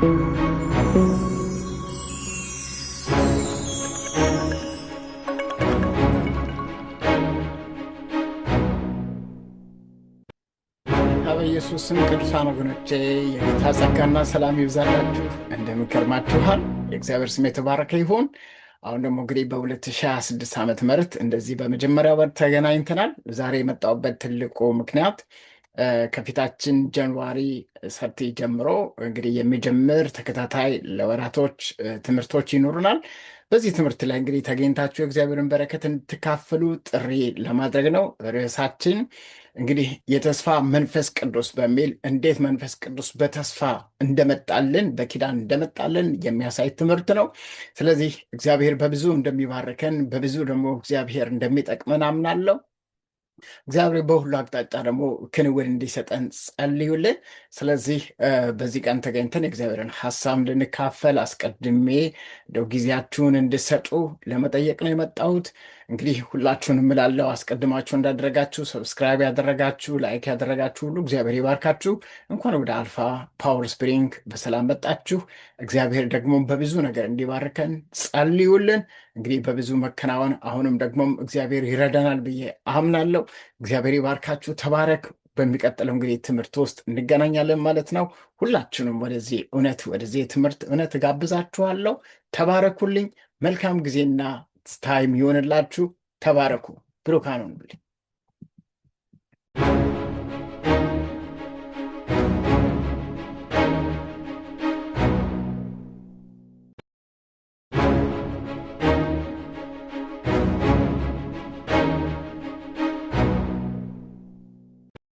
በኢየሱስ ስም ቅዱሳን ወገኖቼ የጌታ ጸጋና ሰላም ይብዛላችሁ። እንደምን ከርማችኋል? የእግዚአብሔር ስም የተባረከ ይሁን። አሁን ደግሞ እንግዲህ በ2026 ዓመተ ምህረት እንደዚህ በመጀመሪያ ወር ተገናኝተናል። ዛሬ የመጣሁበት ትልቁ ምክንያት ከፊታችን January 30 ጀምሮ እንግዲህ የሚጀምር ተከታታይ ለወራቶች ትምህርቶች ይኖሩናል። በዚህ ትምህርት ላይ እንግዲህ ተገኝታችሁ የእግዚአብሔርን በረከት እንድትካፈሉ ጥሪ ለማድረግ ነው። ርዕሳችን እንግዲህ የተስፋ መንፈስ ቅዱስ በሚል እንዴት መንፈስ ቅዱስ በተስፋ እንደመጣልን፣ በኪዳን እንደመጣልን የሚያሳይ ትምህርት ነው። ስለዚህ እግዚአብሔር በብዙ እንደሚባርከን፣ በብዙ ደግሞ እግዚአብሔር እንደሚጠቅመን አምናለሁ። እግዚአብሔር በሁሉ አቅጣጫ ደግሞ ክንውን እንዲሰጠን ጸልዩልን። ስለዚህ በዚህ ቀን ተገኝተን የእግዚአብሔርን ሀሳብ እንድንካፈል አስቀድሜ እንደው ጊዜያችሁን እንድሰጡ ለመጠየቅ ነው የመጣሁት። እንግዲህ ሁላችሁን እምላለሁ አስቀድማችሁ እንዳደረጋችሁ፣ subscribe ያደረጋችሁ፣ like ያደረጋችሁ ሁሉ እግዚአብሔር ይባርካችሁ። እንኳን ወደ Alpha Power Spring በሰላም መጣችሁ። እግዚአብሔር ደግሞ በብዙ ነገር እንዲባርከን ጸልዩልን። እንግዲህ በብዙ መከናወን አሁንም ደግሞም እግዚአብሔር ይረዳናል ብዬ አምናለሁ። እግዚአብሔር ይባርካችሁ። ተባረክ። በሚቀጥለው እንግዲህ ትምህርት ውስጥ እንገናኛለን ማለት ነው። ሁላችሁንም ወደዚህ እውነት፣ ወደዚህ ትምህርት እውነት እጋብዛችኋለሁ። ተባረኩልኝ። መልካም ጊዜና time ይሆንላችሁ። ተባረኩ። ብሩካን ሁኑልኝ።